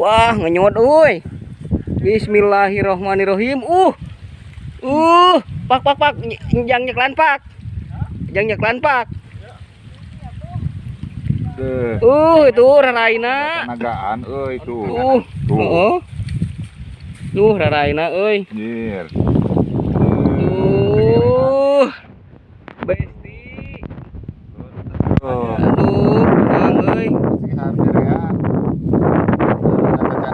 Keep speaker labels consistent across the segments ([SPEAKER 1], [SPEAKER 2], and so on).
[SPEAKER 1] Wah, ngenyot euy. Bismillahirrohmanirrohim. Pak pak pak, jang nyeklan pak. Jang nyeklan pak. Itu raraina.
[SPEAKER 2] Tenagaan euy itu.
[SPEAKER 1] Heeh. Tuh raraina euy.
[SPEAKER 2] Anjir.
[SPEAKER 1] Besti. Aduh, Kang euy.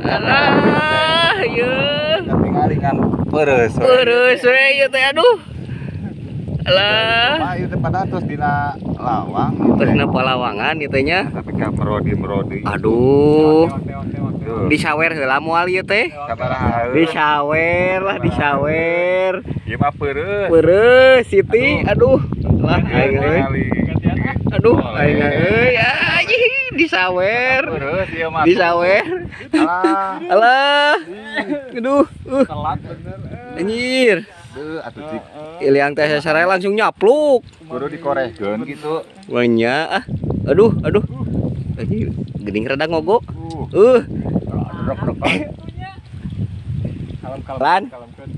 [SPEAKER 1] Alah, ieu.
[SPEAKER 2] Tingali kan peureus.
[SPEAKER 1] Peureus we ieu teh aduh. Alah.
[SPEAKER 2] Ieu teh padatos dina lawang ieu teh.
[SPEAKER 1] Dina palawangan ieu teh nya.
[SPEAKER 2] Tapi ka merodi-merodi.
[SPEAKER 1] Aduh. Disawer heula moal ieu teh. Disawer lah, disawer.
[SPEAKER 2] Ieu mah peureus.
[SPEAKER 1] Peureus Siti, aduh. Lah aing euy. Aduh, aing euy. Anjing disawer.
[SPEAKER 2] Peureus ieu mah.
[SPEAKER 1] Disawer.
[SPEAKER 2] Alah.
[SPEAKER 1] Alah. Aduh,
[SPEAKER 2] telat bener.
[SPEAKER 1] Anjir.
[SPEAKER 2] Deuh atuh cik.
[SPEAKER 1] Iliang teh sasare langsung nyapluk.
[SPEAKER 2] Kudu dikorehkeun kitu.
[SPEAKER 1] Wanya ah. Aduh, aduh. Anjir, geuning rada ngogo. Lan,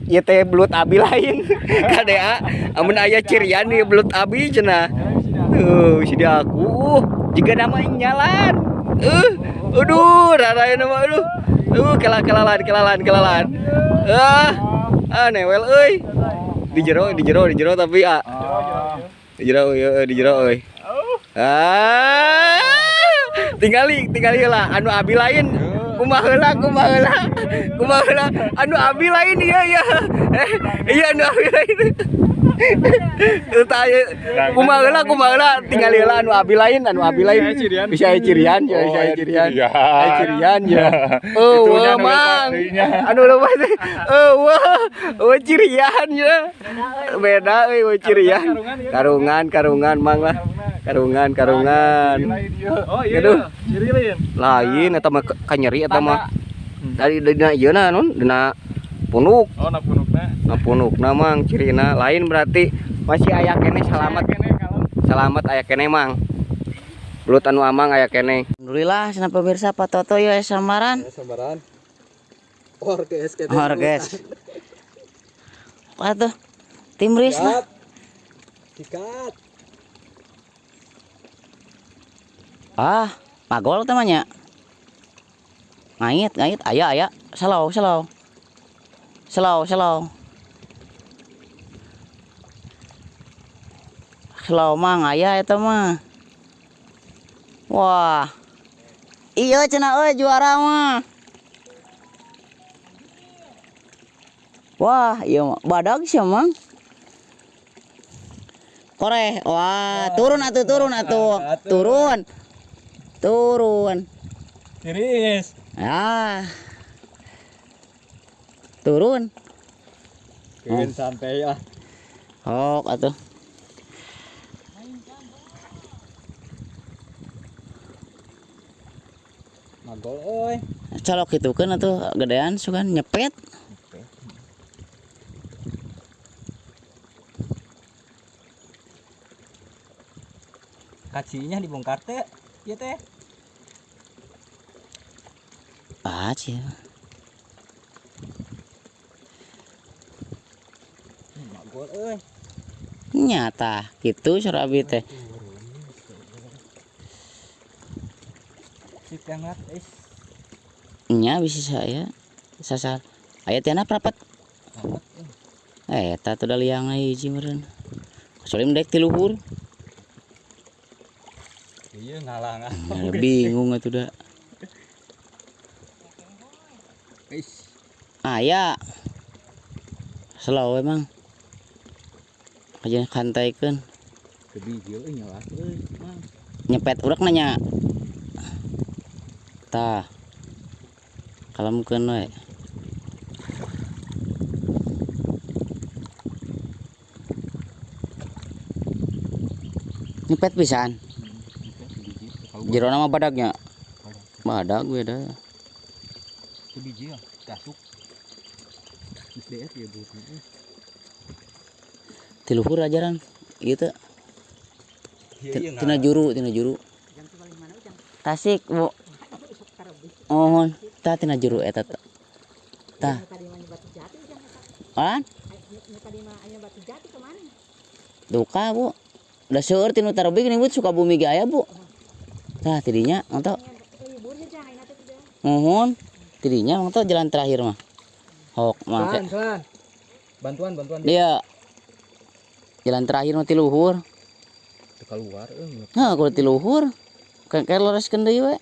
[SPEAKER 1] ieu teh belut abi lain. KDA, amun aya cirian ieu belut abi cenah. Tuh, si aku. Jiga nama nyalan. Aduh, raraina mah aduh. Kelalan kelalan kelalan. Newel euy. Di jero, di jero, di jero tapi ah. Di jero euy, di jero euy. Tinggali, tinggali lah anu abi lain. Kumaha heula, kumaha heula. Kumaha heula anu abi lain ieu ya. Iya anu abi lain. Tah kumaha heula, kumaha heula tinggali heula anu abi lain, anu abi lain. Bisa aya cirian, bisa aya cirian. Aya cirian ya. Eueuh mang. Anu leuwih teh. Eueuh, eueuh cirian ya. Beda euy eueuh cirian. Karungan, karungan mang lah. Karungan, karungan.
[SPEAKER 3] Oh iya.
[SPEAKER 1] Aduh.
[SPEAKER 3] Ciri lain.
[SPEAKER 1] Lain eta mah kanyeri eta mah. Dari dina ieu na nun, dina punuk.
[SPEAKER 3] Oh, na punukna.
[SPEAKER 1] Na punukna mang cirina lain berarti masih aya keneh selamat. Selamat aya keneh mang. Belut anu amang aya keneh.
[SPEAKER 4] Alhamdulillah sana pemirsa Pak Toto ya samaran.
[SPEAKER 3] Samaran. Orges kete.
[SPEAKER 4] Orges. Apa tuh? Timris lah.
[SPEAKER 3] Sikat.
[SPEAKER 4] Ah, magol temannya. Ngait, ngait, aya, aya. Slow, slow. Slow, slow. Slow mah aya eta mah. Wah. Iya cenah euy juara mah. Wah, iya mah badag sia mang. Koreh. Wah, turun atuh, turun atuh. Turun. Turun.
[SPEAKER 3] Tiris.
[SPEAKER 4] Ah. Turun.
[SPEAKER 3] Turun santai ah.
[SPEAKER 4] Ok atuh.
[SPEAKER 3] Magol euy.
[SPEAKER 4] Colok kitu keun atuh gedean sugan nyepet.
[SPEAKER 3] Kacinya dibongkar teh. Ieu teh.
[SPEAKER 4] Ah, cia.
[SPEAKER 3] Magol euy.
[SPEAKER 4] Nyata kitu sora abi teh.
[SPEAKER 3] Sip banget, is.
[SPEAKER 4] Nya bisa saya sasar. Aya tiana prapat. Eta teh da liang hiji meureun. Kecuali mendek ti luhur.
[SPEAKER 3] Iya ngalang.
[SPEAKER 4] Bingung atuh da. Aya. Slow emang. Kajian kantaikeun.
[SPEAKER 3] Kebijil euy nyalah euy, Mang.
[SPEAKER 4] Nyepet urek nanya. Tah. Kalemkeun we. Nyepet pisan. Jerona mah badagnya. Badag beda.
[SPEAKER 3] Itu biji ya, kasuk. SDS ya bukan.
[SPEAKER 4] Ti luhur ajaran ieu teh. Tina juru, tina juru. Tasik, Bu. Mohon. Tah tina juru eta tah. An? Duka Bu. Da seueur tinu tarobi geuning Bu Sukabumi ge aya Bu. Tah tidinya mangto. Muhun tidinya mangto jalan terakhir mah. Hok mah.
[SPEAKER 3] Bantuan bantuan.
[SPEAKER 4] Dia jalan terakhir mah ti luhur.
[SPEAKER 3] Teu kaluar euy.
[SPEAKER 4] Heuh kudu ti luhur. Kayak lereskeun deui we.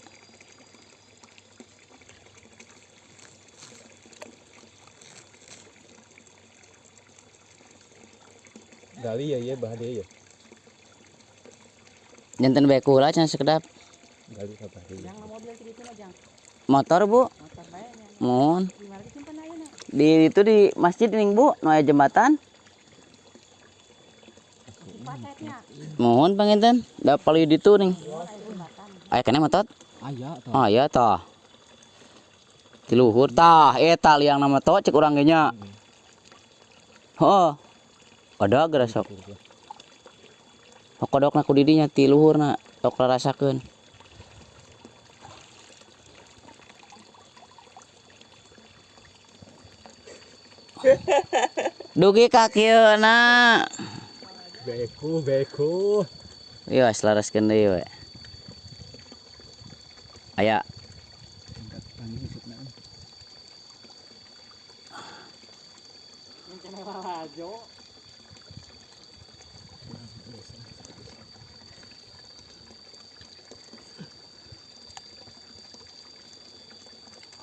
[SPEAKER 3] Gali ya ieu bah deui ya.
[SPEAKER 4] Janten beku lah cenah sekedap.
[SPEAKER 3] Gali ka bah deui.
[SPEAKER 4] Motor Bu. Mohon. Di itu di masjid ning Bu, nu aya jembatan. Mohon panginten, da paling ditu ning. Aya keneh motot?
[SPEAKER 3] Aya tah.
[SPEAKER 4] Aya tah. Di luhur tah, eta liang nama to cek urang ge nya. Heeh. Ada geura sok. Kodokna ku didinya ti luhurna tok rarasakeun. Dugi ka kieuna.
[SPEAKER 3] Beku beku.
[SPEAKER 4] Iya, selaraskeun deui we. Aya.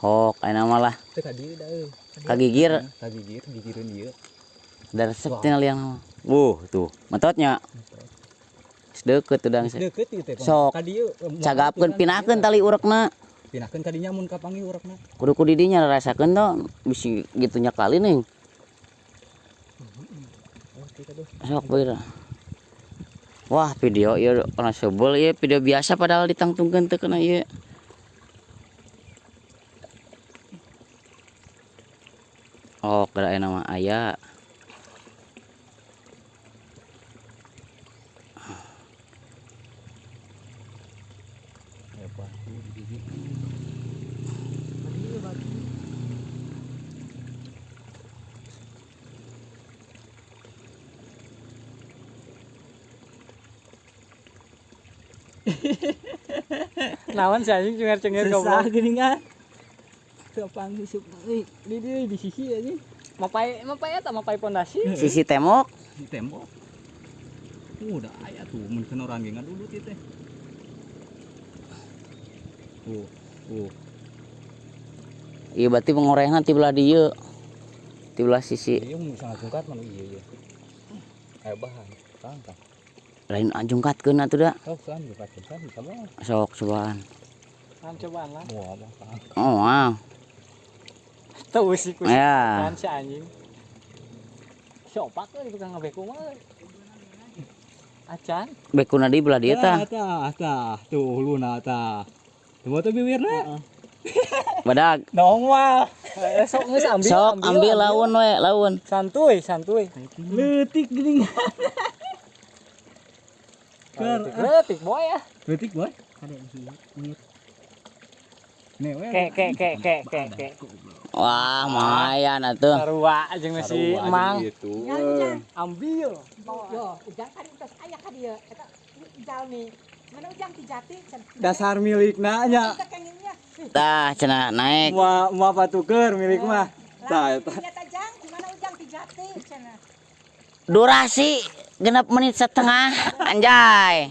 [SPEAKER 4] Hok, ayeuna mah lah.
[SPEAKER 3] Teu ka dieu da euy.
[SPEAKER 4] Kagigir.
[SPEAKER 3] Kagigir, gigireun ieu.
[SPEAKER 4] Da resep tina liang mah. Wuh, tuh. Metotnya. Deukeut tudang.
[SPEAKER 3] Deukeut ieu teh.
[SPEAKER 4] Sok.
[SPEAKER 3] Ka dieu
[SPEAKER 4] cagapkeun pinakeun tali urekna.
[SPEAKER 3] Pinakeun ka dinya mun kapanggih urekna.
[SPEAKER 4] Kudu ku didinya rasakeun to bisi gitunya kali ning. Sok bae. Wah, video ieu kana sebel ieu video biasa padahal ditangtungkeun teu kana ieu. Oh, geura aya nama aya.
[SPEAKER 1] Lawan si anjing cengar-cengir goblok.
[SPEAKER 3] Sesah geuningan. Teu panggih sup euy.
[SPEAKER 1] Di dieu di sisi anjing. Mapai mapai eta mapai pondasi.
[SPEAKER 4] Sisi tembok.
[SPEAKER 3] Di tembok. Udah aya tuh mun kana urang ge ngadudut ieu teh. Tuh, tuh.
[SPEAKER 4] Iya berarti pengorehna ti belah dieu. Ti belah sisi.
[SPEAKER 3] Ieu mun bisa ngajungkat mah ieu ieu. Aya bahan, tang tang.
[SPEAKER 4] Lain ajungkatkeun atuh da.
[SPEAKER 3] Sok kan jungkatkeun kan bisa mah.
[SPEAKER 4] Sok cobaan.
[SPEAKER 1] Kan cobaan lah.
[SPEAKER 3] Moal mah tang.
[SPEAKER 4] Oh, wow.
[SPEAKER 1] Tuh sih ku.
[SPEAKER 4] Ya.
[SPEAKER 1] Kan si anjing. Si opak euy tukang ngabeku mah. Acan.
[SPEAKER 4] Bekuna di belah dieu tah.
[SPEAKER 3] Tah, tah, tuh huluna tah. Tuh teh bibirna.
[SPEAKER 4] Badag.
[SPEAKER 1] Dong mah. Sok geus ambil.
[SPEAKER 4] Sok ambil laun we, laun.
[SPEAKER 1] Santuy, santuy.
[SPEAKER 3] Leutik geuning.
[SPEAKER 1] Leutik boy ya.
[SPEAKER 3] Leutik boy. Ada nih,
[SPEAKER 1] ke ke ke ke ke.
[SPEAKER 4] Wah, lumayan atuh.
[SPEAKER 1] Sarua jeung si Mang. Ambil.
[SPEAKER 5] Yo, ujang tadi utas aya ka dieu. Eta jalmi. Mana ujang ti jati?
[SPEAKER 1] Dasar milikna nya.
[SPEAKER 4] Tah, cenah naik.
[SPEAKER 1] Moal moal patuker milik mah. Tah eta.
[SPEAKER 5] Jang, gimana ujang ti jati cenah.
[SPEAKER 4] Durasi 6,5 menit, anjay.